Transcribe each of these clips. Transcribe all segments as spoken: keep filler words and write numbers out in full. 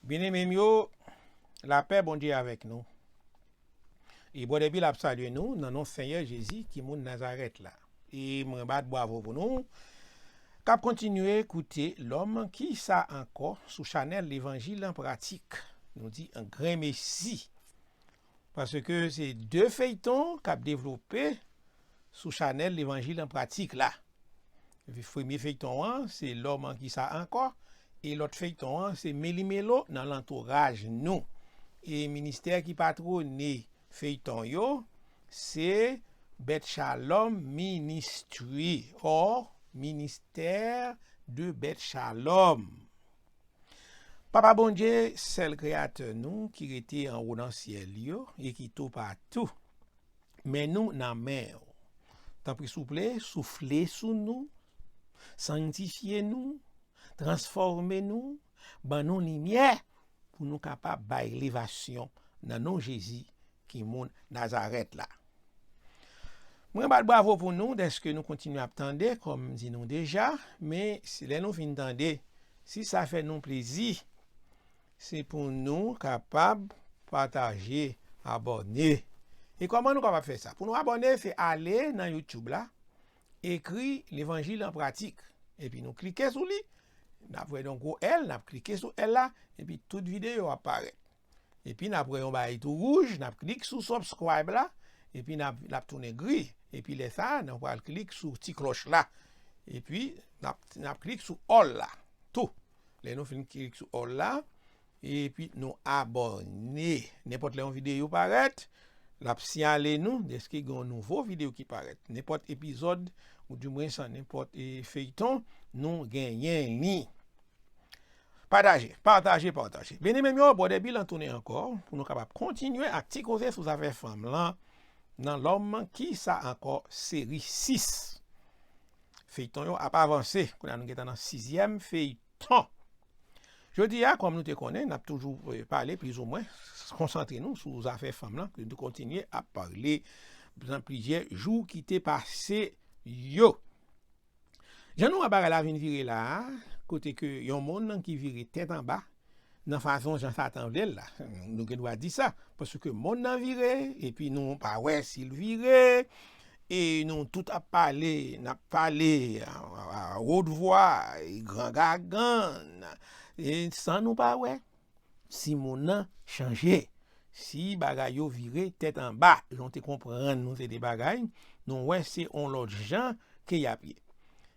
Byeneme m yo, lapè Bondye avèk nou. E Brother Bill ap salye nou nan non Senyè Jezi ki moun Nazarèt la. E mwen bat bwavo pou nou k ap kontinye koute Lòm ki sa ankò sou chanèl Levanjil an Pratik. Nou di an gran mesi. Paske se de feyton k ap devlope sou chanèl Levanjil an Pratik la. Premye feyton an, se Lòm an ki sa ankò, e lòt feyton an, se Melimelo nan lantouraj nou. E ministè ki patwone feyton yo, se Bèt Shalom Ministry, or Ministère de Bèt Shalom. Papa Bondye, sèl Kreyatè nou ki rete anwo nan syèl yo e ki toupatou, men nou nan men w. Tanpri souple, soufle sou nou, sanntifye nou, transfòme nou, ban nou limyè pou nou kapab bay levasyon nan non Jezi ki moun Nazarèt la. Mwen bat bwavo pou nou dèske nou kontinye ap tande, kòm m di nou deja, men si lè nou fin tande, si sa fè nou plezi, se pou nou kapab pataje, abòne. E kòman nou kapab fè sa? Pou nou abòne, se ale nan YouTube la, ekri Levanjil an Pratik. Epi nou klike sou li, n ap wè yon gwo L, n ap klike sou L la, epi tout videyo ap parèt. Epi n ap wè yon bagay tou wouj, n ap klik sou subscribe la, epi n ap, l ap tounen gri. Epi lè sa a, nou pral klik sou ti klòch la. Epi n ap, n ap klik sou all la tou. Lè nou fin klik sou all la, epi nou abòne. Nenpòt lè yon videyo parèt, l ap siyale nou dèske gen yon nouvo videyo ki parèt. Nenpòt epizòd, ou dimwens nenpòt, e, feyton, nou genyen li. Pataje, pataje, pataje. Byeneme m yo, Brother Bill an tounen ankò pou nou kapab kontinye ak ti koze sou zafè fanm lan nan Lòm ki sa ankò seri sis. Feyton yo ap avanse, kounye a nou gentan nan sizyèm feyton. Jodi a, kòm nou te konnen, n ap toujou, e, pale plizoumwen, konsantre nou sou zafè fanm lan, ke nou kontinye ap pale nan plizyè jou ki te pase yo. Jan nou wè bagay la vin vire la a, kote ke yon moun ki vire tèt anba, nan fason jan Satan vle l la, nou gen dwa di sa, paske monn nan vire, epi nou pa wè si l vire, e nou tout ap pale, n ap pale a, a, a wot vwa, e gran gagann, e san nou pa wè si monn nan chanje, si bagay yo vire tèt anba, jan w te konprann nou se de bagay, nou wè se on lòt jan ke y ap ye.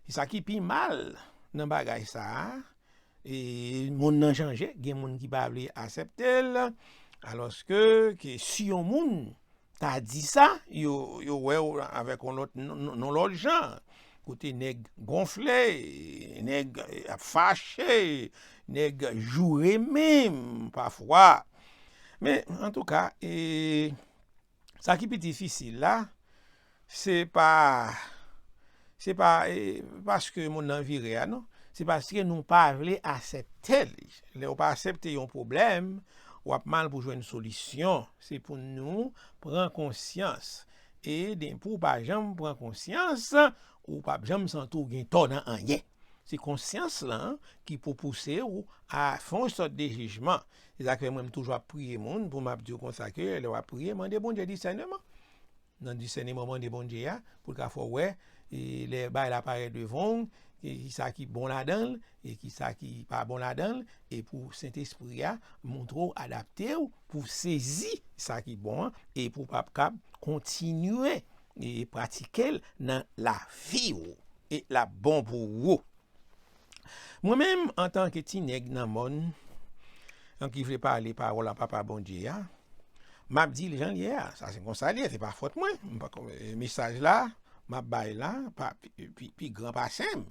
E sa ki pi mal nan bagay sa a, e monn nan chanje, gen moun ki pa vle aksepte l, alòske ke si yon moun ta di sa, yo, yo wè w avèk yon lòt, non, non, non lòt jan. Kote nèg gonfle, nèg, e, ap fache, nèg joure menm pafwa. Men, antouka, e, sa ki pi difisil la, se pa, se pa, e, paske monn nan vire a, non. Se paske nou pa vle aksepte li. Lè w pa aksepte yon pwoblèm, w ap mal pou jwenn solisyon. Se pou nou pran konsyans. E depi w pa janm pran konsyans, ou p ap janm santi w gen tò nan anyen. Se konsyans lan ki pou pouse w a fè yon sòt de jijman. Se sa k fè mwen m toujou ap priye moun pou m ap di w konsa ke lè w ap priye, mande Bondye disèneman. Nan disèneman, mande Bondye a, pou l ka fè w wè, e, lè bagay la parèt devan w, e, ki sa ki bon ladan l, e ki sa ki pa bon ladan l, e pou Sentespri a montre w, adapte w, pou w sezi sa ki bon an, e pou w p ap kab kontinye, e, pratike l nan lavi w, e l ap bon pou ou. Mwen menm, antanke ti nèg nan mòn, an ki vle pale pawòl a Papa Bondye a, m ap di l jan l ye a. Sa se konsa l ye, se pa fòt mwen. M pa kon-, e, mesaj la, m ap bay la, pa, pi, pi, pi gran pase m.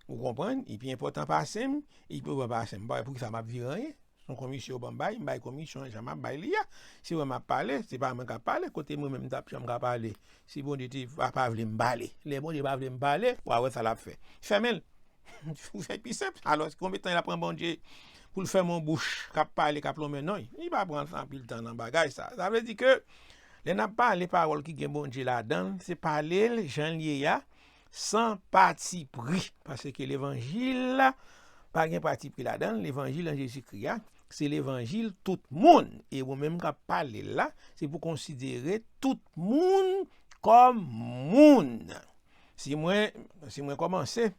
Ou konprann? Li pi enpòtan pase m, li pi enpòtan pase m. M pa wè poukisa m ap vire anyen. Se yon komisyon yo ban m bay, m bay komisyon an jan m ap bay li a. Se mwen m ap pale, se pa mwen k ap pale, kote mwen menm m t ap janm ka pale. Si Bondye te pa, pa vle m pale. Lè Bondye pa vle m pale, w a wè sa l ap fè. Fèmen l. Pou fè pi senp. Alò, konbyen tan l ap pran Bondye pou l fèmen yon bouch k ap pale, k ap lonmen non l? Li pa pran anpil tan nan bagay sa. Sa vle di ke lè n ap pale pawòl ki gen Bondye ladan l, se pale l jan l ye a, san patipri. Paske levanjil la pa gen patipri ladan l. Levanjil an Jezikri a, se levanjil tout moun. E ou menm k ap pale l la, se pou konsidere tout moun kòm moun. Si mwen, si mwen kòmanse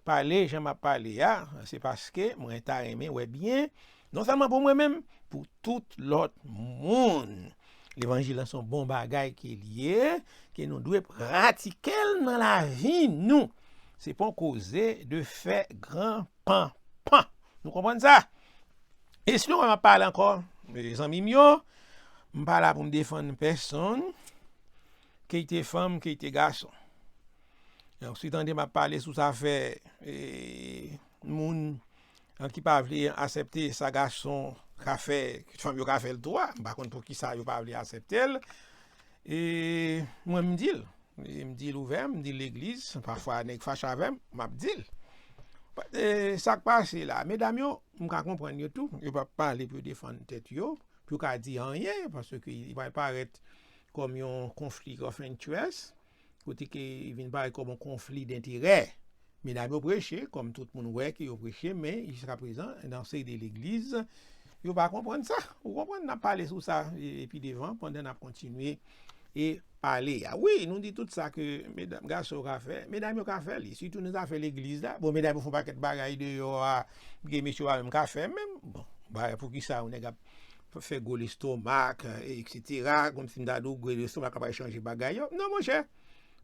pale jan m ap pale a, se paske mwen ta renmen wè byen, non sèlman pou mwen menm, pou tout lòt moun. Levanjil lan se yon bon bagay ke l ye, ke nou dwe pratike l nan lavi nou. Se pa yon koze de fè gran panpan. Nou konprann sa? E si nou wè m ap pale ankò, zanmi m yo, m pa la pou m defann pèsonn, ke l te fanm, ke l te gason. Donk, si w tande m ap pale sou zafè e, moun an ki pa vle aksepte sa gason ka fè, fanm yo ka fè l tou a, m pa konn poukisa yo pa vle aksepte l. E mwen, m di l. E m di l ouvè, m di l legliz, pafwa nèg fache avè m, m ap di l. E, sa k pase la, medam yo, m ka konprann yo tou, yo p ap pale pou yo defann tèt yo, pou yo ka di anyen, paske li pral parèt kòm yon conflict of interest, kote ke li vin parèt kòm yon konfli denterè. Medam yo preche, kòm tout moun wè ke yo preche, men jiskaprezan, nan seri de legliz, yo pa konprann sa. Ou konprann, n ap pale sou sa e, e pi devan, pandan n ap kontinye e pale a. Wi, nou di tout sa ke medam, gason yo ka fè, medam yo ka fè li. Sitou nan zafè legliz la. Bon, medam yo fè yon pakèt bagay deyò a, ke mesye yo pa menm ka fè menm. Bon, bagay poukisa yon nèg ap fè gwo lestomak, etsetera. Kòmsi m ta di w gwo lestomak ap al chanje bagay yo. Non, monchè.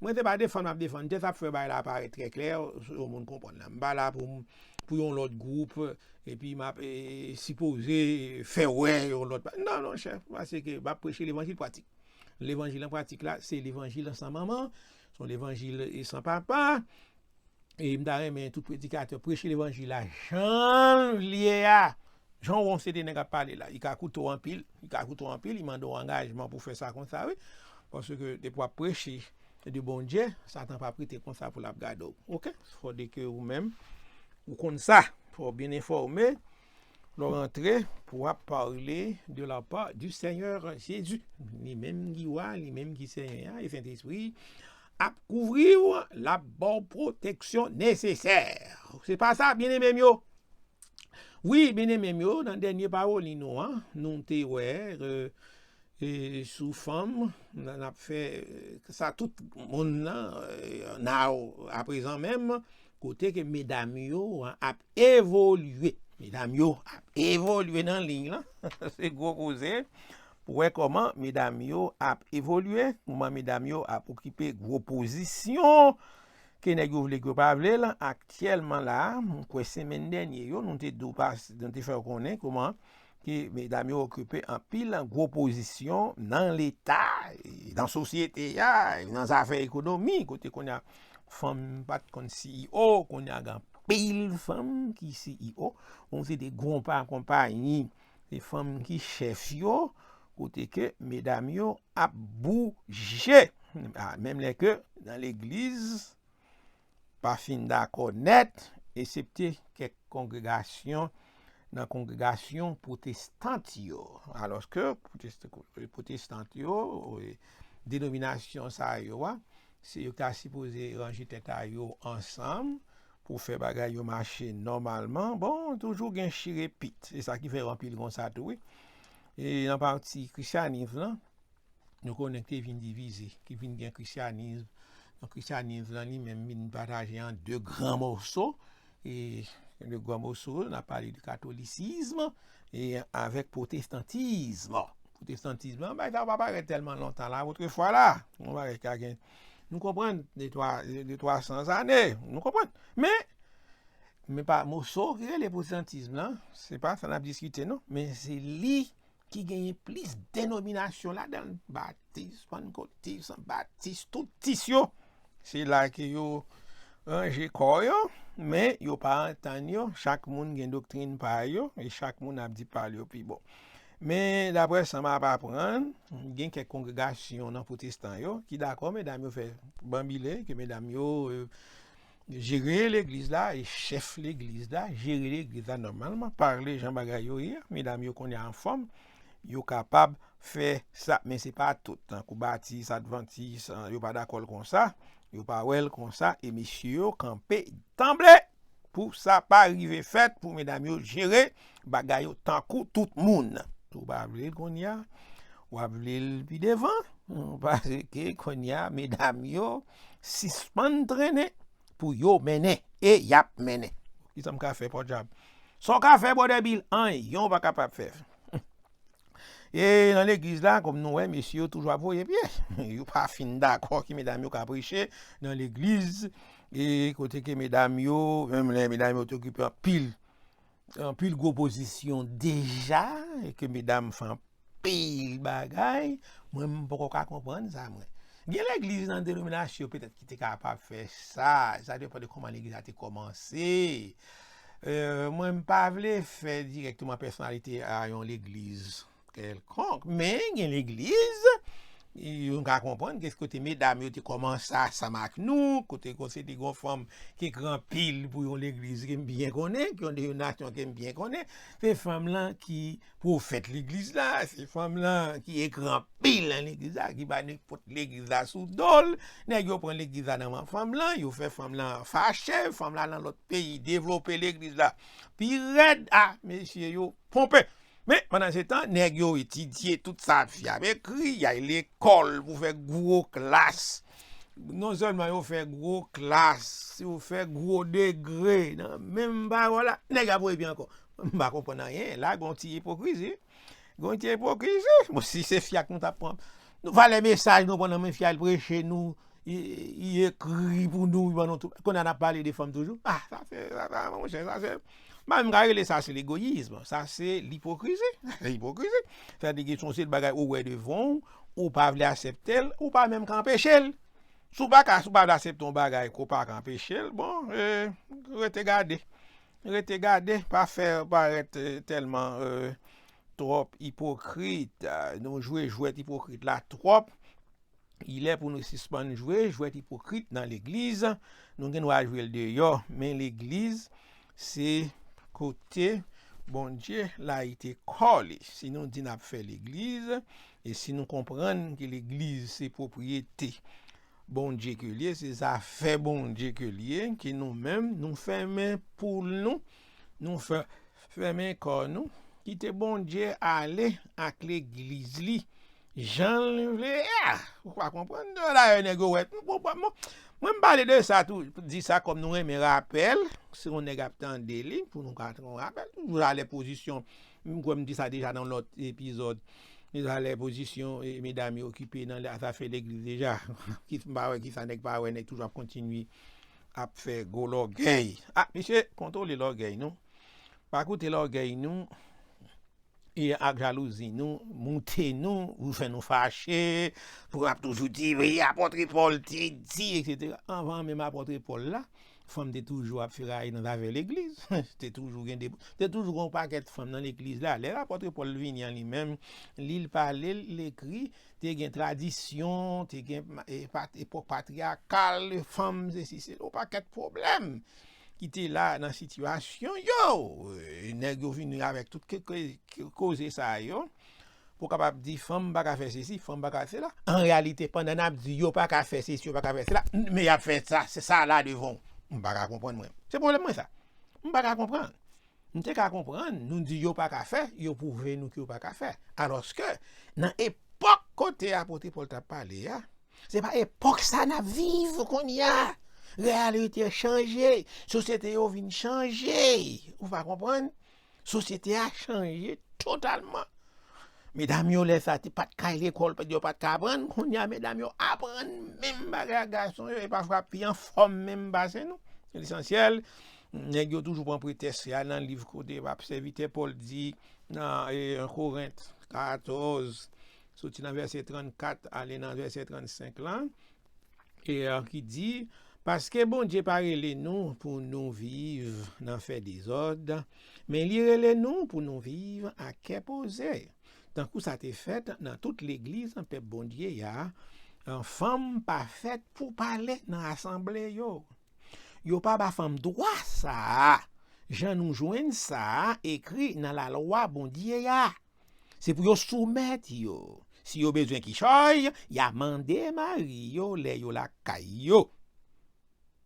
Mwen se pa defann m ap defann tèt, sa ap fè bagay la parèt trè klè, yon moun konprann la. M pa la pou m, pou yon lòt gwoup, epi m ap e, sipoze fè wè yon lòt. Non, non, chè, paske m ap preche levanjil pratik. Levanjil an pratik la, se levanjil an san manman, se yon levanjil e san papa. E m ta renmen tout predikatè preche levanjil la jan l ye a. Jan w wè yon seri de nèg ap pale la, li ka koute w anpil, li ka koute w anpil, li mande w angajman pou fè sa konsa, wi. Paske depi w ap preche de Bondye, Satan p ap rete konsa pou l ap gade w. Oke? Fòde ke ou menm, ou konn sa. Fò w byen enfòme lè w rantre pou w ap pale de la part du Seigneur Jésus. Li menm ki wa, li menm ki Senyè a, e Sentespri ap kouvri w, l ap ba w pwoteksyon nesesè. Se pa sa, byeneme m yo? Wi, byeneme m yo, nan dènye pawoli nou an, nou te wè e, e, sou fanm, n, n ap fè e, sa tout moun nan, e, now, aprezan menm, kote ke medam yo an, ap evolye. Medam yo ap evolye nan liy lan. Se gwo koze. Pou wè kòman medam yo ap evolye, kòman medam yo ap okipe gwo pozisyon, ke nèg yo vle, ke yo pa vle l. Aktyèlman la, m kwè semèn dènye yo, nou te di w pas, nou te fè w konnen kòman ke medam yo okipe anpil gwo pozisyon nan Leta, e nan sosyete a, e nan zafè ekonomi, kote kounye a fanm pa t konn C E O, kounye a gen anpil fanm ki C E O, yon seri de gwo pa konpayi, se fanm ki chèf yo, kote ke medam yo ap bouje. A, menm lè ke nan legliz, pa fin dakò nèt, eksepte kèk kongregasyon, nan kongregasyon pwotestant yo. Alòske pwotest-, pwotestant yo, e, denominasyon sa yo a, se yo ki ta sipoze ranje tèt a yo ansanm pou fè bagay yo mache nòmalman. Bon, toujou gen chirepit. Se sa ki fè yo anpil konsa tou, wi. E nan pati kristyanis lan, nou konnen ke vin divize, ki vin gen kristyanis. Donk, kristyanis lan li menm vin pataje an de gran moso. E de gran moso, n ap pale de katolisizm e avèk pwotestantizm. Pwotestantizm lan, bagay sa yo pa parèt tèlman lontan la, otrefwa la. Yon bagay ki a gen, nou konprann, de twa, de twa san zane, nou konprann. Men, men pa moso ki rele pwotestantizm lan, se pa sa n ap diskite non, men se li ki genyen plis denominasyon ladan l, batis, pannkotis, batis, tout tis yo. Se la ke yo ranje kò yo, men yo pa antann yo, chak moun gen doktrin pa yo, e chak moun ap di pa l yo pi bon. Men, daprè sa m ap aprann, gen kèk kongregasyon nan pwotestan yo ki dakò medam yo fè banbile, ke medam yo, e, jere legliz la, e chèf legliz la jere legliz la nòmalman, pale jan bagay yo ye, medam yo kounye a anfòm, yo kapab fè sa, men se pa tout. Tankou batis, advantis, an, yo pa dakò l konsa, yo pa wè l konsa, e mesye yo kanpe tanble. pou sa pa rive fèt, pou medam yo jere bagay yo tankou tout moun. Si w pa vle l kounye a, w ap vle l pi devan, paske kounye a, medam yo sispann trennen pou yo mennen, e y ap mennen. Kisa m ka fè, pòdjab? Sa w ka fè, Brother Bill? Anyen w pa kapab fè. E nan legliz la, kòm nou wè, mesye yo toujou ap voye pye. Yo pa fin dakò ke medam yo ka preche nan legliz. E kote ke medam yo, menm lè medam yo te okipe anpil, anpil gwo pozisyon deja, e ke medam fè anpil bagay, mwen m poko ka konprann sa, mwen. Gen legliz nan denominasyon petèt ki te kapab fè sa, sa depann de kòman legliz la te kòmanse. Euh, mwen, m pa vle fè dirèkteman pèsonalite a yon legliz kèlkonk, men gen legliz, nou ka konprann ke kote medam yo te kòmanse ansanm ak nou, kote konseye te gen yon fanm ki ekri anpil pou yon legliz ke m byen konnen, ki yon denominasyon ke m byen konnen, se fanm lan ki pwofèt legliz la, se fanm lan ki ekri anpil nan legliz la, ki ba nenpòt legliz la sou do l, nèg yo pran legliz la nan men fanm lan, yo fè fanm lan fache, fanm lan nan lòt peyi devlope legliz la pi rèd, a, mesye yo ponpe. Men, pandan se tan, nèg yo etidye tout sa fi ap ekri, y al lekòl pou fè gwo klas. Non sèlman yo fè gwo klas, yo fè gwo degre, nan menm pawòl la, nèg ap voye pye ankò. M pa konprann anyen, la gon ti ipokrizi. Gon ti ipokrizi. Bon, si se fi a nou t ap pran, nou valè mesaj nou pran nan men fi a, l preche nou, li, li ekri pou nou, li ban nou tout. Kounye a n ap pale de fanm toujou. Ah, sa se, sa, sa, monchè, sa se, m pa menm ka rele sa se legoyis, sa se lipokrizi. Sa se lipokrizi. Sa di gen yon seri de bagay ou wè devan w, ou pa vle aksepte l, ou pa menm ka anpeche l. Si w pa ka, si w pa vle aksepte yon bagay ke w pa ka anpeche l, bon, eh, rete gade. Rete gade, pa fè parèt, eh, tèlman, eh, twòp ipokrit. Ah, nou jwe jwèt ipokrit la twòp. Li lè pou nou sispann jwe jwèt ipokrit nan legliz. Nou gen dwa jwe l deyò, men legliz se kote Bondye layite kò li. Si nou di n ap fè legliz, e si nou konprann ke legliz se pwopriyete Bondye ke l ye, se zafè Bondye ke l ye, ke nou menm, nou fèmen poul nou, nou fè, fèmen kò nou, kite Bondye ale ak legliz li jan l vle a. Ou pa konprann? Dayè, nèg yo wè. Bon, bon, bon. Mwen, m pale de sa tou, di sa kòm nou renmen rapèl, si yon nèg ap tande li, pou nou ka pran yon rapèl. Toujou alè pozisyon, m kwè m di sa deja nan lòt epizòd. Toujou alè pozisyon, e, medam yo okipe nan zafè legliz deja. Ki, m pa wè kisa nèg pa wè, nèg toujou ap kontinye ap fè gwo lògèy. Ah, mesye, kontwole lògèy nou. Pa koute lògèy nou e ak jalouzi nou, moute nou, pou fè nou fache, pou ap toujou di, wi, apòt Pòl te di, etsetera. Anvan menm apòt Pòl la, fanm te toujou ap feraye nan zafè legliz. Te toujou gen de, te toujou gen yon pakèt fanm nan legliz la. Lè apòt Pòl vini an li menm, li l pale, l ekri, te gen tradisyon, te gen, e, pat-, epòk patriyakal, fanm, sesi, se yon pakèt pwoblèm ki te la nan sitiyasyon yo. E, nèg yo vini avèk tout ke, ke, ke koze sa yo pou kapab di fanm pa ka fè sesi, fanm pa ka fè sela. An reyalite, pandan n ap di yo pa ka fè sesi, yo pa ka fè sela, n-, men y ap fè sa, se sa la devan w. M pa ka konprann mwen. Se pwoblèm mwen sa. M pa ka konprann. M te ka konprann, nou di yo pa ka fè, yo pwouve nou ke yo pa ka fè. Alòske, nan epòk kote apot Pòl t ap pale a, se pa epòk sa n ap viv kounye a. Reyalite chanje, sosyete yo vin chanje. Ou pa konprann? Sosyete a chanje totalman. Medam yo lè sa te pa t kay lekòl, yo pa t ka aprann, kounye a medam yo aprann menm bagay ak gason yo, e pafwa pi anfòm menm pase nou. Lesansyèl, nèg yo toujou pran pretèks, se al nan liv kote sèvitè Pòl di nan, e, en Korent katòz, soti nan vèsè trannkat ale nan vèsè trannsenk lan, e, e, ki di, paske Bondye pa rele nou pou nou viv nan fè dezòd, men li rele nou pou nou viv ak kè poze. Tankou sa te fèt nan tout legliz pèp Bondye a, fanm pa fèt pou pale nan asanble yo. Yo pa ba fanm dwa sa a, jan nou jwenn sa a ekri nan lalwa Bondye a. Se pou yo soumèt yo. Si yo bezwen kichòy, y a mande mari yo lè yo lakay yo.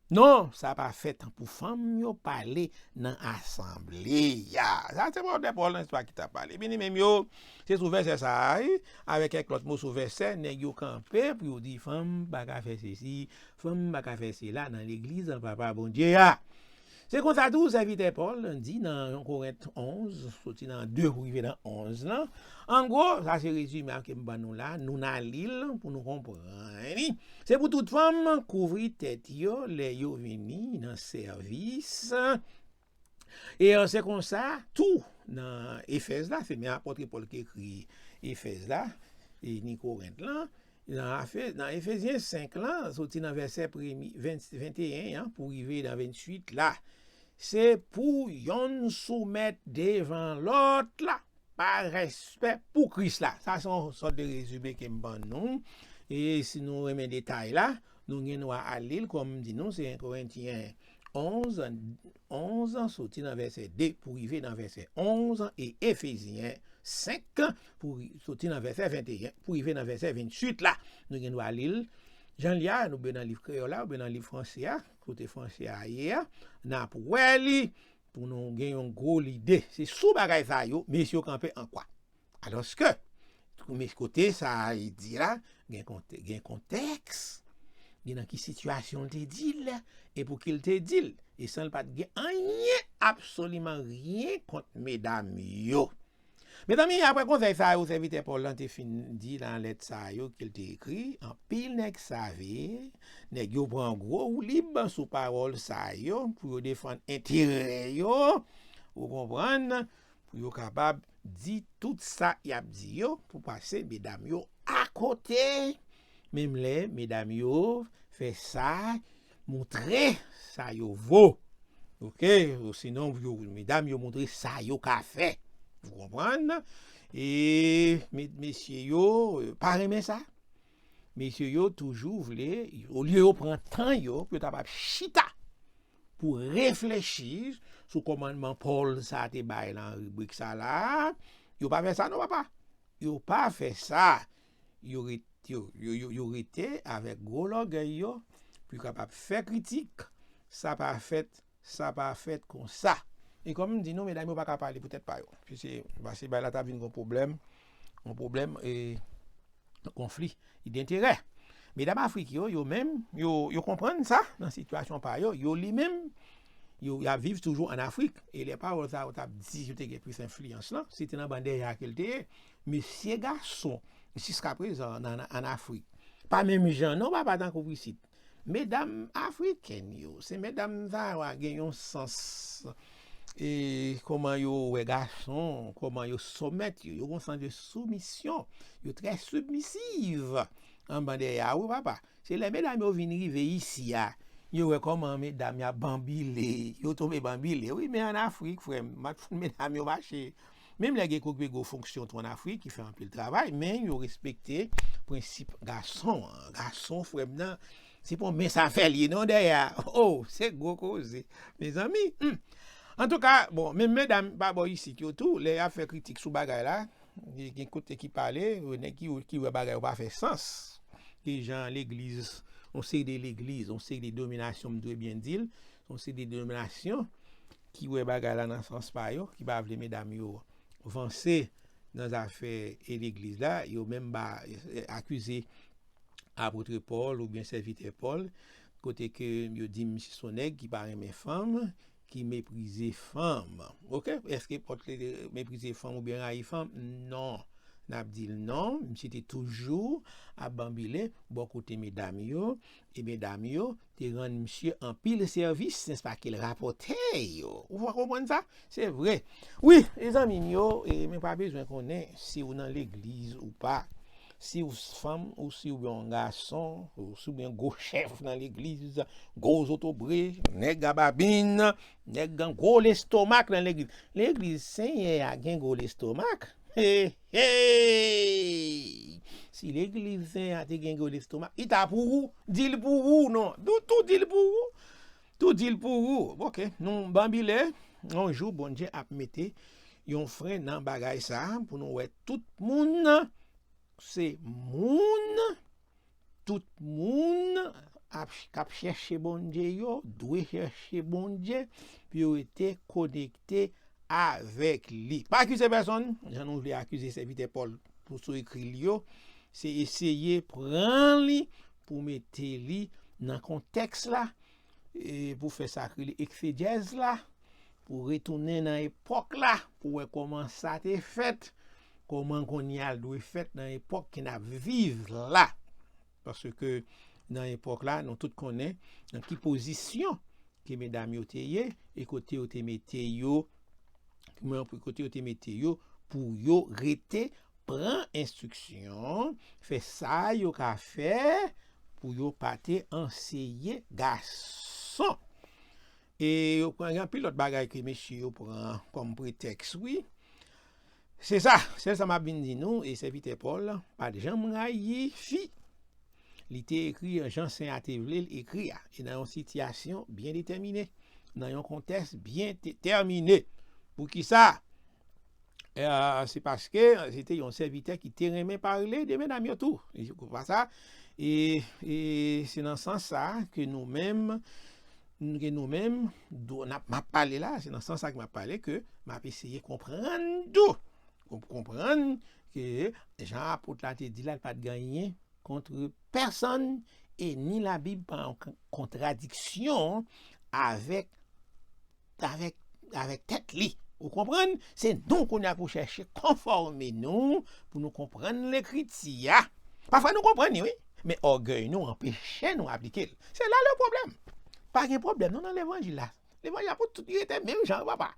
Non, sa pa fèt pou fanm yo pale nan asanble a. Sa se Pòl, Pòl nan istwa ki t ap pale. Epi li menm yo, se sou vèsè sa a, wi, avèk kèk lòt mo sou vèsè, nèg yo kanpe pou yo di fanm pa ka fè sesi, fanm pa ka fè sela nan legliz an Papa Bondye a. Se konsa tou, sèvitè Pòl di nan Korent onz, soti nan de pou rive nan onz lan. An gwo, sa se rezime a ke m ban nou la, nou nan li l pou nou konprann li. Se pou tout fanm kouvri tèt yo lè yo vini nan sèvis. E se konsa tou nan Efèz la, se menm apòt Pòl ki ekri Efèz la, e ni Korent lan, nan, nan Efezyen senk lan, soti nan vèsè premye, venteyen an pou rive nan venntuit la. Se pou yonn soumèt devan lòt la, pa respè pou Kris la. Sa se yon sòt de rezime ke m ban nou. E si nou renmen detay la, nou gen dwa al li l, kòm m di nou, se en Korentyen onz, onz, soti nan vèsè de pou rive nan vèsè onz, e Efezyen senk, pou ri-, soti nan vèsè venteyen pou rive nan vèsè venntuit la. Nou gen dwa li l jan l ye a, oubyen nan liv kreyòl la, oubyen nan liv franse a, kote franse a ye a, n ap wè li pou nou gen yon gwo lide. Se sou bagay sa yo, mesye yo kanpe an kwa. Alòske, kote sa a li di la, gen konte-, gen kontèks, gen nan ki sitiyasyon l te di l, e pou ki l te di l, e san l pa t gen anyen, absoliman ryen kont medam yo. Mezanmi, apre konsèy sa yo, sèvitè Pòl lan te fin di nan lèt sa yo ke l te ekri, anpil nèg save, nèg yo pran gwo woulib sou pawòl sa yo pou yo defann enterè yo, ou konprann, pou yo kapab di tout sa y ap di yo pou pase medam yo akote. Menm lè medam yo fè sa, montre sa yo vo. Oke, osinon, yo, medam yo montre sa yo ka fè. Ou konprann? E me-, mesye yo, eh, pa renmen sa. Mesye yo toujou vle, olye yo pran tan yo pou yo ta kapab chita pou reflechi sou kòmandman Pòl sa te bay nan ribrik sa la, yo pa fè sa non, papa. Yo pa fè sa. Yo ret-, yo, yo, yo, yo rete avèk gwo lògèy yo, pou yo kapab fè kritik. Sa pa fèt, sa pa fèt konsa. E kòm m di nou, medam yo pa ka pale pou tèt pa yo. Pise, pase bay la ta vin yon pwoblèm, yon pwoblèm, e, konfli denterè. Medam Afrik yo, yo menm, yo, yo konprann sa nan sitiyasyon pa yo. Yo li menm, yo, y ap viv toujou ann Afrik. E lè pawòl sa yo t ap di, yo te gen plis enfliyans lan, se te nan banda dèyè a ke l te ye. Mesye gason, jiskaprezan, nan, nan, ann Afrik, pa menm jan non, papa, tankou isit. Medam afrikèn yo, se medam sa yo a gen yon sans, e, kòman yo wè gason, kòman yo soumèt yo, yo gen yon sans de soumisyon, yo trè sibmisiv anba dèyè a, wi, papa. Se lè medam yo vin rive isi a, yo wè kòman medam y ap banbile, yo tonbe banbile. Wi, men ann Afrik, frè m, m ap fout medam yo mache. Menm lè gen kèk gwo fonksyon tou ann Afrik ki fè anpil travay, men yo respekte prensip gason an. Gason, frè m nan, se pa yon men sa fè l ye non dèyè a. Oh, se gwo koze. Mezanmi, hmm. Antouka, bon, menm medam pa bò isit yo tou, lè y ap fè kritik sou bagay la, gen, gen kote ki pale, nèg ki, ki wè bagay yo pa fè sans. Ki jan legliz, yon seri de legliz, yon seri de denominasyon, m dwe byen di l, yon seri de denominasyon ki wè bagay la nan sans pa yo, ki pa vle medam yo vanse nan zafè e legliz la, yo menm ba, akize apot Pòl oubyen sèvitè Pòl, kote ke yo di misye se yon nèg ki pa renmen fanm, ki meprize fanm. Oke? Èske Pòl te meprize fanm oubyen rayi fanm? Non. N ap di l non, misye te toujou ap banbile bò kote medam yo, e medam yo te rann misye anpil sèvis, nèspa, ke l rapòte yo. Ou konprann sa? Se vre. Wi, e zanmi m yo, e, men pa bezwen konnen si w nan legliz ou pa, si w fanm ou si w yon gason, ou si w yon gwo chèf nan legliz, gwo zotobre, nèg a babin, nèg gen gwo lestomak nan legliz. Legliz Senyè a gen gwo lestomak? Hey, hey! Si legliz Senyè a te gen gwo lestomak, li ta pou ou, di l pou ou, non. Tou, tou di l pou ou. Tou di l pou ou. Oke, nou banbile. Yon jou, Bondye ap mete yon fren nan bagay sa a pou nou wè tout moun se moun, tout moun ap, k ap chèche Bondye yo dwe chèche Bondye pou yo rete konekte avèk li. Pa akize pèsonn, jan nou vle akize sèvitè Pòl pou sou ekri l yo, se eseye pran li pou mete li nan kontèks la, e pou fè sa k rele eksejèz la, pou retounen nan epòk la, pou wè kòman sa te fèt, kòman kounye a l dwe fèt nan epòk ke n ap viv la. Paske nan epòk la, nou tout konnen nan ki pozisyon ke medam yo te ye e kote yo te mete yo, kote yo te mete yo pou yo rete pran enstriksyon, fè sa yo ka fè pou yo pa te anseye gason. E yo pran gen anpil lòt bagay ke mesye yo pran kòm pretèks, wi. Se sa, sèl sa m ap vin di nou, e sèvitè Pòl pa t janm rayi fi. Li te ekri jan sen a te vle l ekri a, e nan yon sitiyasyon byen detèmine, nan yon kontèks byen detèmine. Poukisa? E, se paske se te yon sèvitè ki te renmen pale de medam yo tou. E se pa sa, e, e se nan sans sa ke nou menm, ke nou menm, dou- n ap, m ap pale la, se nan sans sa ke m ap pale ke m ap eseye konprann tou. Konp- Konprann ke jan apot la te di la, l pa t gen anyen kont pèsonn, e ni Labib pa an kon- kontradiksyon avèk, avèk, avèk tèt li. Ou konprann? Se nou kounye a pou chèche konfòme nou, pou nou konprann Lekriti a. Pafwa nou konprann li, wi, men ògèy nou anpeche nou aplike l. Se la le pwoblèm. Pa gen pwoblèm non nan levanjil la. Levanjil la pou tout li rete menm jan, papa.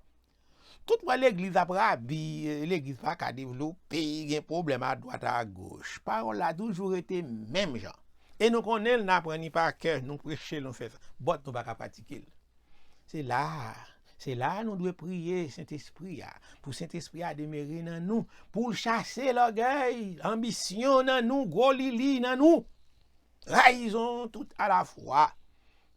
Tout wè legliz ap rabi, legliz pa ka devlope, gen pwoblèm adwat agoch. Pawòl la toujou rete menm jan. E nou konnen l, n aprann li pa kè, nou preche l, nou fè sa. But nou pa ka pratike l. Se la, se la nou dwe priye Sentespri a, pou Sentespri a demere nan nou, pou l chase lògèy, anbisyon nan nou, gwo lili nan nou. Trayizon tout alafwa,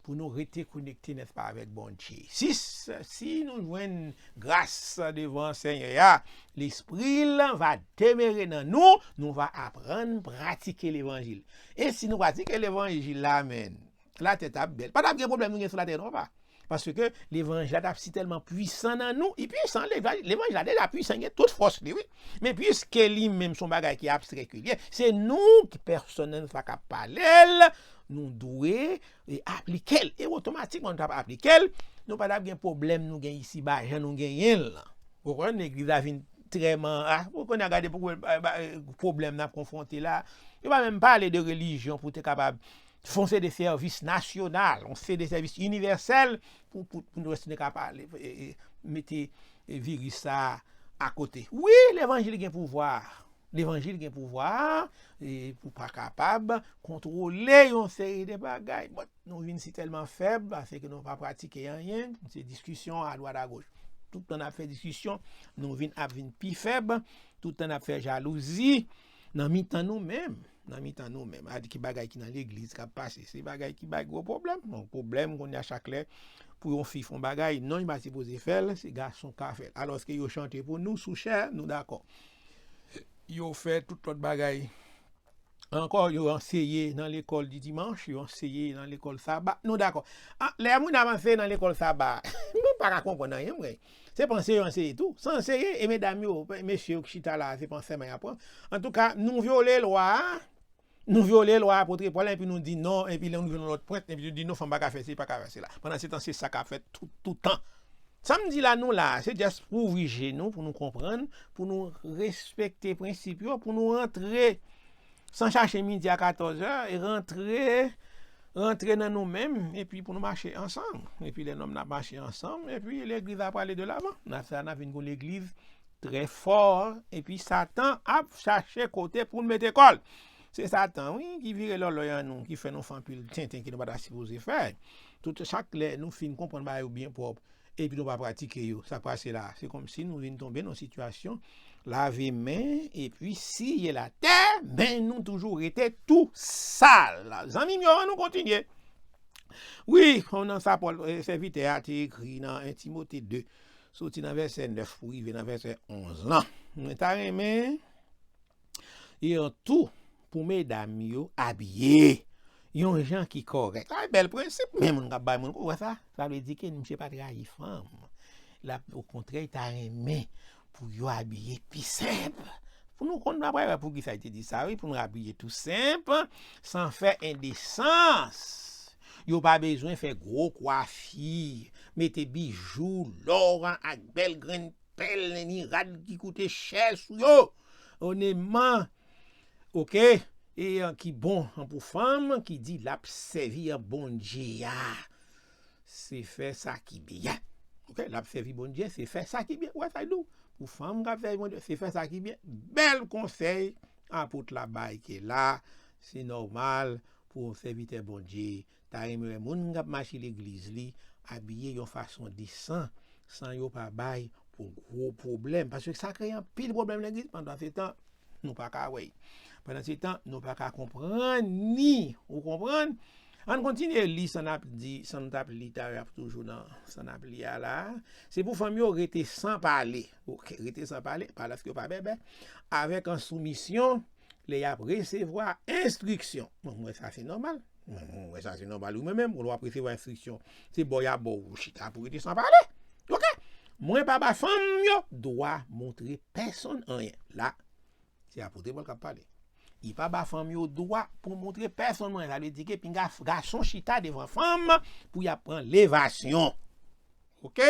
pou nou rete konekte, nèspa, avèk Bondye. Si, si nou jwenn gras devan Senyè a, Lespri l va demere nan nou, nou va aprann pratike levanjil. E si nou pratike levanjil la, men, latè t ap bèl. Pa t ap gen pwoblèm nou gen sou latè non, papa. Paske levanjil la t ap sitèlman pwisan nan nou. Li pwisan, levanjil la deja pwisan, gen tout fòs li, wi. Men piske li menm se yon bagay ki abstrè ke li ye, se nou ki pèsonèl sa k ap pale l, nou dwe, e, aplike l. E otomatikman nou t ap aplike l, nou pa t ap gen pwoblèm nou gen isiba, jan nou genyen l lan. Ou konprann? Legliz la vin trè man, a, ou konnen, gade pou, ba, ba, pwoblèm n ap konfwonte la. Yo pa menm pale de relijyon pou te kapab fè yon seri de sèvis nasyonal, yon seri de sèvis inivèsèl pou, pou, pou nou rete ka pale, e, e, mete, e, viris sa a akote. Wi, levanjil gen pouvwa. Levanjil gen pouvwa, e, pou pa kapab kontwole yon seri de bagay. But nou vin sitèlman fèb, paske nou pa pratike anyen. Se diskisyon adwat agoch. Tout tan n ap fè diskisyon, nou vin ap vin pi fèb. Tout tan n ap fè jalouzi nan mitan nou menm. Nan mitan nou menm. A di ki bagay ki nan legliz k ap pase. Se bagay ki bay gwo pwoblèm. Bon, pwoblèm kounye a chak lè pou yon fi fè yon bagay, non, li pa sipoze fè l, se gason k ka fè l. Alòske yo chante pou nou sou chè, nou dakò. Yo fè tout lòt bagay. Ankò, yo anseye nan lekòl di dimanch, yo anseye nan lekòl saba. Nou dakò. A, lè moun ap anseye nan lekòl saba, mwen pa ka konprann anyen, mwen. Se panse yo anseye tou. Se anseye, e medam yo, mesye yo ki chita la, se panse y ap pran. Antouka, nou vyole lwa a, nou vyole lwa apot Pòl, epi nou di non, epi lè nou jwenn lòt pwent, epi nou di non, fanm pa ka fè se, pa ka fè se la. Pandan se tan, se sa k ap fèt tout, tout tan. Sa m di la, nou la, se just pou ouvri je nou, pou nou konprann, pou nou respekte prensip yo, pou nou rantre san chache midi a katòz è, e rantre, rantre nan nou menm, epi pou nou mache ansanm. Epi lè nou menm n ap mache ansanm, epi legliz ap prale de lavan. Nan sa, n ap vin gon legliz trè fò, epi Satan ap chache kote pou l mete kò l. Se Satan, wi, ki vire lòlòy an nou, ki fè nou fè anpil tenten ke nou pa ta sipoze fè. Tout, chak lè nou fin konprann bagay yo byen pwòp, epi nou pa pratike yo, sa k pase la, se kòmsi nou vin tonbe nan yon sitiyasyon lave men, epi siye latè, men nou toujou rete tou sal. Zanmi m yo, ann nou kontinye. Wi, kon nan sa Pòl, e, sèvitè a te ekri nan en Timote de, soti nan vèsè nèf pou rive nan vèsè onz lan. Mwen ta renmen, e, tou, pou medam yo abiye, yon jan ki kòrèk. Sa bèl prensip, men moun k ap bay moun kou, wè sa? Sa vle di ke misye pa trayi fanm. L ap, okontrè, ta renmen pou yo abiye pi senp. Pou nou konn, n ap wè pou ki sa l te di sa, wi, pou nou abiye tou senp, san fè endesans. Yo pa bezwen fè gwo kwafi, mete bijou, lò ak bèl grenn pèl, ni rad ki koute chè sou yo. Ònèman, oke, e an ki bon an pou fanm ki di l ap sèvi an Bondye a, se fè sa ki byen. Oke, l ap sèvi Bondye, se fè sa ki byen. Wè sa l di w? Pou fanm k ap sèvi Bondye, se fè sa ki byen. Bèl konsèy apot la bay ke la, se nòmal pou yon sèvitè Bondye ta renmen wè moun k ap mache legliz li abiye yon fason desan, san yo pa bay pou gwo pwoblèm. Paske sa kreye anpil pwoblèm legliz, pandan se tan, nou pa ka wè l. Pandan se tan, nou pa ka konprann li. Ou konprann? Ann kontinye li sa n ap di, sa n t ap li talè a, toujou nan sa n ap li a la. Se pou fanm yo rete san pale. Oke, rete san pale, pa lòske yo pa bèbè. Avèk an soumisyon, lè y ap resevwa enstriksyon. Bon, mwen, sa se nòmal. Mwen, mwen, mwen, sa se nòmal. Ou menm menm, lè w ap resevwa enstriksyon, se ba w y ap ba w, ou chita pou rete san pale. Oke? Mwen pa ba fanm yo dwa montre pèsonn anyen. La, se apot Pòl k ap pale. Li pa ba fanm yo dwa pou montre pèsonn anyen. Sa vle di ke pinga gason chita devan fanm pou y ap pran levasyon. Oke?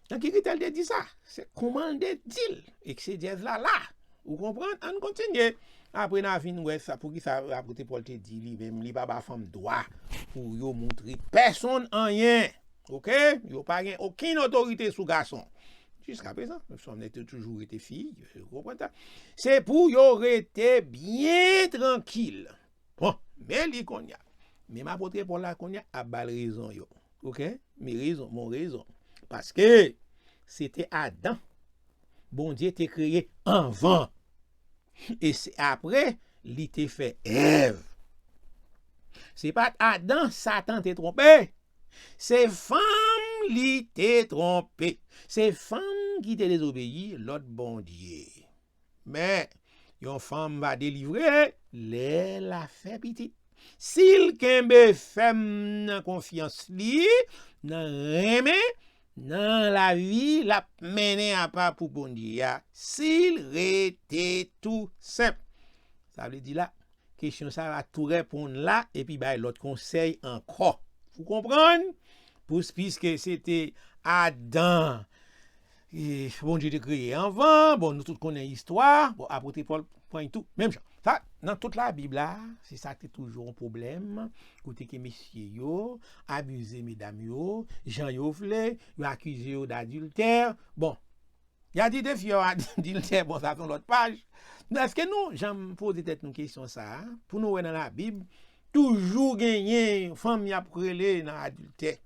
Nan ki kritè l te di sa? Se kòman l te di l. Egzejèz la la. Ou konprann? Ann kontinye. Apre n a vin wè sa, poukisa apot Pòl te di li menm, li pa ba fanm dwa pou yo montre pèsonn anyen. Oke? Yo pa gen okenn otorite sou gason. Jiskaprezan, fanm nan te toujou rete fi, ou konprann sa? Se pou yo rete byen trankil. Bon, men li kounye a. Menm apot Pòl la kounye a ap ba l rezon yo. Oke? Men rezon, bon rezon. Paske se te Adan Bondye te kreye anvan. E se apre, li te fè Èv. Se pa t Adan Satan te twonpe. Se fanm li te twonpe. Se fanm ki te dezobeyi lòd Bondye. Men, yon fanm va delivre lè l a fè pitit. Si l kenbe fèm nan konfyans li, nan renmen, nan lavi l ap mennen apa pou Bondye a, si l rete tou senp. Sa vle di la, kesyon sa a tou reponn la, epi bay lòt konsèy ankò. Ou konprann? Pous, piske se te Adan, e, Bondye te kreye anvan. Bon, nou tout konnen istwa. Bon, apot Pòl pran tou, menm jan. Sa, nan tout Labib la, se sa ki te toujou yon pwoblèm, kote ke mesye yo abize medam yo, jan yo vle, yo akize yo dadiltè. Bon, y a di de fi yo adiltè, bon, sa se yon lòt paj. Men èske nou janm poze tèt nou kesyon sa a, pou nou wè nan Labib, toujou genyen fanm y ap rele nan adiltè?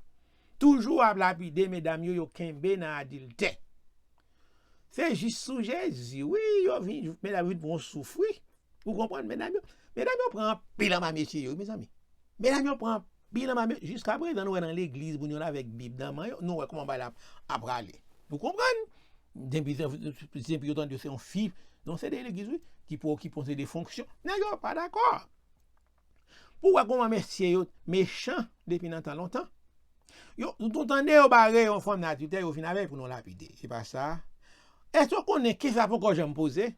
Toujou ap lapide medam yo, yo kenbe nan adiltè. Se jis sou Jezi, wi, yo vin, medam vin pran souf, wi. Ou konprann, medam yo? Medam yo pran anpil anba mesye yo, wi, mezanmi. Medam yo pran anpil anba mesye. Jiskaprezan, nou wè nan legliz, moun yo la avèk Bib nan men yo, nou wè kòman bagay la ap prale. Ou konprann? Depi, depi yo tande se yon fi, non, se de legliz, wi, ki pou okipe yon seri de fonksyon. Nèg yo pa dakò. Pou wè kòman mesye yo mechan depi nan tan lontan. Yo, nou tande yo bare yon fanm nan adiltè, yo vin avè l pou nou lapide. Se pa sa. Èske w konnen kesyon sa poko janm poze?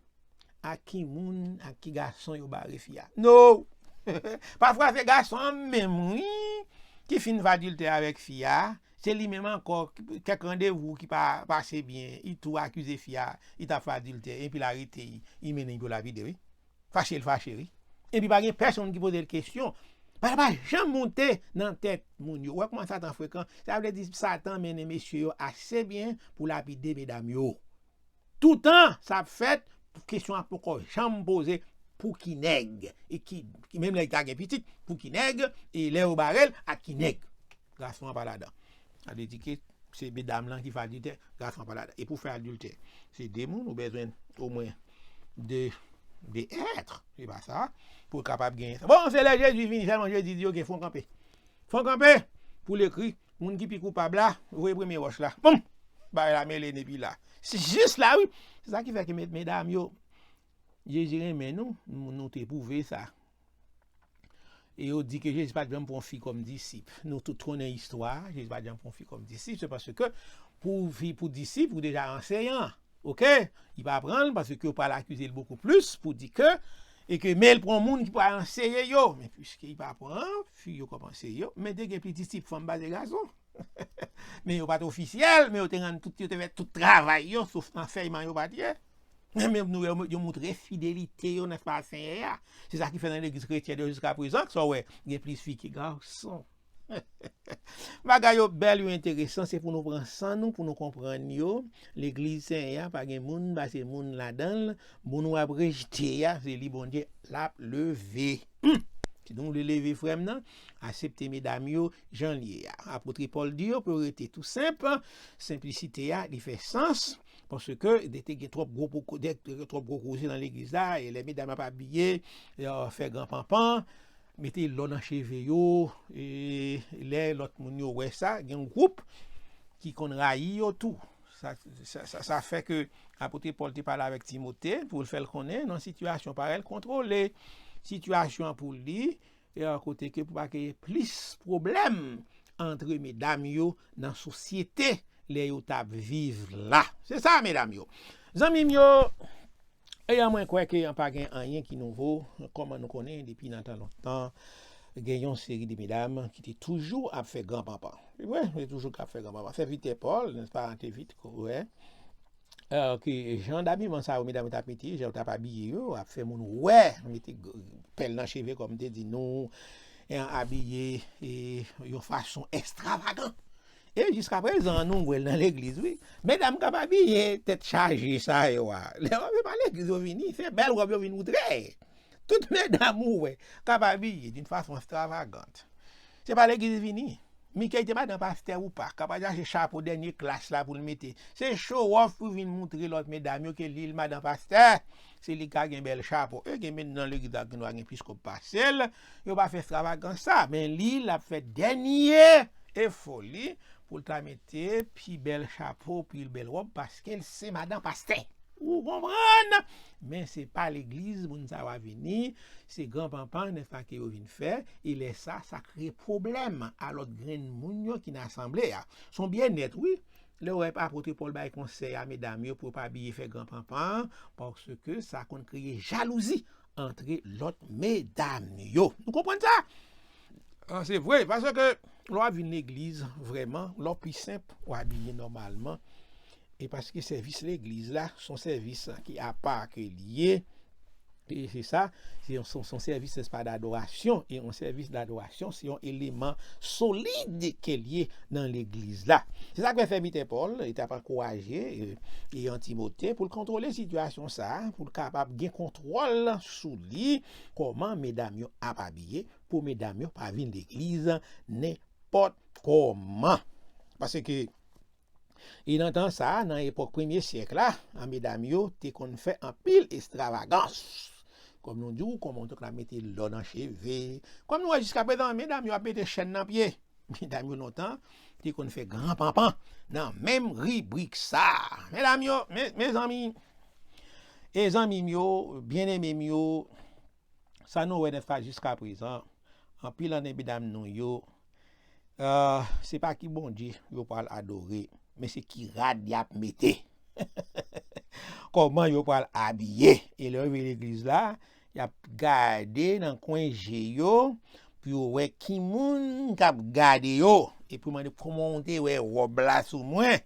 A ki moun, a ki gason yo bare fi a? No! Pafwa se gason an menm, wi, ki fin fè adiltè avèk fi a. Se li menm ankò, kèk randevou ki pa pase byen, li tou akize fi a, li t ap fè adiltè, epi l arete, li mennen l pou lapide, wi. Fache l fache, wi. Epi pa gen pèsonn ki poze l kesyon. Bagay la pa janm monte nan tèt moun yo. Ou wè kòman Satan frekan? Sa vle di Satan mennen mesye yo ase byen pou lapide medam yo. Toutan sa ap fèt, kesyon an poko janm poze pou ki nèg. E ki, ki menm lè l ta gen pitit, pou ki nèg, e lè yo bare l, ak ki nèg. Gason an pa ladan. Sa vle di ke se medam lan ki fè adiltè, gason an pa ladan. E pou fè adiltè, se de moun, ou bezwen omwen de, de èt, se pa sa, pou w kapab genyen sa. Bon, se lè Jezi vini, sèlman Jezi di, oke, fò w kanpe. Fò w kanpe pou l ekri, moun ki pi koupab la, voye premye wòch la. Boum! Bagay la mele depi la. Se jis la, wi. Se sa ki fè ke, me-, medam yo, Jezi renmen nou, nou, nou te pwouve sa. e yo di ke Jezi pa t janm pran fi kòm disip. Nou tout konnen istwa a, Jezi pa t janm pran fi kòm disip, se paske pou fi, pou disip, ou deja anseyan. Oke? Li pa pran l paske yo pral akize l bokou plis pou di ke, e ke men l pran moun ki pral anseye yo. Men piske li pa pran fi yo kòm anseye yo, men te gen plis disip fanm pase gason. Men yo pa t ofisyèl, men yo te rann tout, yo te fè tout travay yo, sof ansèyman yo pa t ye. Men nou wè, yo moutre fidelite yo, nèspa, a Senyè a. Se sa ki fè nan legliz kretyen yo jiska prezan, sa w wè, gen plis fi ke gason. Bagay yo bèl, yo enteresan, se pou nou pran san nou, pou nou konprann yo. Legliz Senyè a pa gen moun pase moun ladan l. Moun w ap rejte a, se li Bondye l ap leve. Hmm. Si nou vle leve frè m nan, aksepte medam yo jan l ye a. Apot Pòl di yo pou yo rete tou senp. Senplisite a, li fè sans. Paske de te gen twòp gwo poko-, de, de, twòp gwo koze nan legliz la, e lè medam ap abiye, yo fè gran panpan, mete lò nan cheve yo, e lè lòt moun yo wè sa, gen yon gwoup ki konn rayi yo tou. Sa, sa, sa, sa fè ke apot Pòl te pale avèk Timote pou l fè l konnen nan sitiyasyon parèy, l kontwole sitiyasyon an pou li, e kote ke pou pa gen plis pwoblèm antre medam yo nan sosyete lè yo t ap viv la. Se sa, medam yo. Zanmi m yo, e mwen kwè ke pa gen anyen ki nouvo, kòman nou konnen depi nan tan lontan, gen yon seri de medam ki te toujou ap fè gran panpan. Se vre, yo toujou ap fè gran panpan. Sèvitè Pòl, nèspa, te vit, wè, euh, ke jan dabiman sa yo medam yo t ap mete, jan yo t ap abiye yo, ap fè moun wè, mete g-, pèl nan cheve, kòm te di nou, e abiye, e, yon fason ekstravagan. E jiska prezan, nou wè l nan legliz, wi. Medam k ap abiye tèt chaje sa yo a. Lè w ap pa legliz yo vini, se bèl wòb yo vin moutre. Tout medam ou wè k ap abiye d'une façon extravagante, se pa legliz vini. Mikey te madan pastè ou pa, k ap al chache chapo dènye klas la pou l mete. Se show off pou vin moutre lòt medam yo ke li l madan pastè. Se li k ka gen bèl chapo. E gen menm nan legliz la ki gen dwa gen plis kòb pase l. Yo pa fè ekstravagans sa, men li, l ap fè dènye efò li pou l ta mete pi bèl chapo, pi bèl wòb, paske l se madan pastè. Ou konprann? Men se pa legliz moun sa yo a vini, se gran panpan, nèspa, ke yo vin fè, e lè sa, sa kreye pwoblèm a lòt grenn moun yo ki nan asanble a. Se yon byennèt, wi. Lè w wè apot Pòl bay konsèy a medam yo pou yo pa bliye fè gran panpan, paske sa konn kreye jalouzi antre lòt medam yo. Nou konprann sa? Ah, se vre, paske lè w ap vin legliz, vrèman, lè w pi senp, w abiye nòmalman. E paske sèvis legliz la, se yon sèvis ki apa ke l ye. E se sa, se yon, se yon, se yon sèvis, nèspa, dadorasyon. E yon sèvis dadorasyon, se yon eleman solid ke l ye nan legliz la. Se sa k fè sèvitè Pòl, li t ap ankouraje, e, e an Timote pou l kontwole sitiyasyon sa a, pou l kapab gen kontwòl sou li, kòman medam yo ap abiye, pou medam yo pa vin legliz nenpòt kòman. Paske, e nan tan sa a, nan epòk premye syèk la, a, medam yo te konn fè anpil ekstravagans. Kòm nou di w, kòman w te konn ap mete lò nan cheve. Kòm nou wè jiska prezan, medam yo ap mete chèn nan pye. Medam yo lontan te konn fè gran panpan nan menm ribrik sa a. Medam yo, me-, mezanmi, e zanmi m yo, byeneme m yo, sa nou wè, nèspa, jiska prezan, anpil nan medam nou yo, ah, se pa ki Bondye yo pral adore, men se ki rad y ap mete. Kòman yo pral abiye. E lè yo rive legliz la, y ap gade nan kwen je yo pou yo wè ki moun k ap gade yo. Epi yo mande, "Kòman w te wè wòb la sou mwen?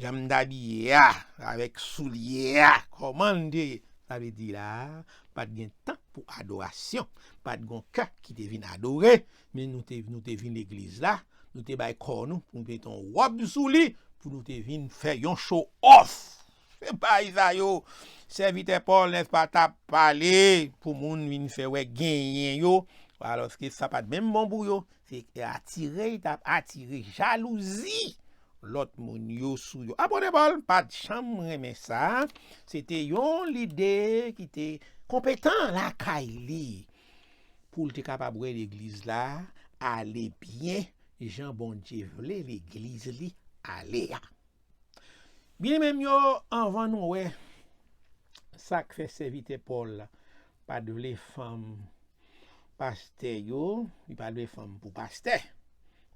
Jan m t abiye a, avèk soulye a, kòman l te ye?" Sa vle di la, pa t gen tan pou adorasyon. Pa t gen kè ki te vin adore, men nou te, nou te vin legliz la, nou te bay kò nou pou nou mete yon wòb sou li, pou nou te vin fè yon show off. Se bagay sa yo, sèvitè Pòl, nèspa, t ap pale pou moun vin fè wè genyen yo, alòske sa pa t menm bon pou yo. Se atire, li t ap atire jalouzi lòt moun yo sou yo. Apot Pòl pa t janm renmen sa. Se te yon lide ki te konpetan lakay li pou l te kapab wè legliz la ale byen jan Bondye vle legliz li ale a. Byeneme m yo, anvan nou wè sa k fè sèvitè Pòl pa t vle fanm pastè yo, li pa lwe fanm pou pastè.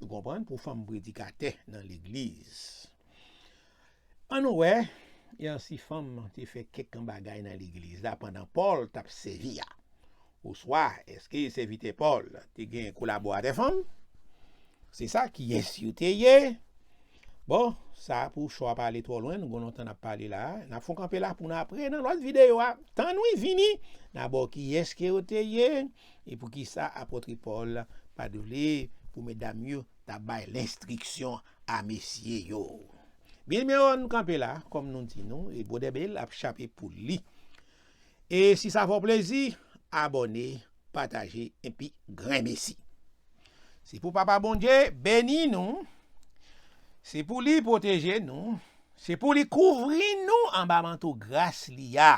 Ou konprann? Pou fanm predikatè nan legliz. An nou wè, e si fanm te fè kèk bagay nan legliz la pandan Pòl t ap sèvi a? Oswa, èske sèvitè Pòl te gen kolaboratè fanm? Se sa, kiyès yo te ye? Bon, sa pou cho a pa ale twò lwen, nou gon lontan n ap pale la. N ap fè yon kanpe la pou n apre nan lòt videyo a. Tann wi, vini, n a ba w kiyès ke yo te ye, e poukisa apòt Pòl pa t vle pou medam yo ta bay lenstriksyon a mesye yo. Byeneme, nou kanpe la, kòm nou di nou, e Bwodè Bel ap chape poul li. E si sa fè w plezi, abòne, pataje, epi grenmesi. Se pou Papa Bondye beni nou, se pou li pwoteje nou, se pou li kouvri nou anba manto gras li a,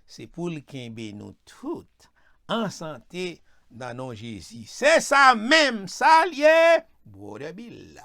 se pou l kenbe nou tout an sante nan non Jezi. Se sa menm, sa l ye, Bwodè Bil.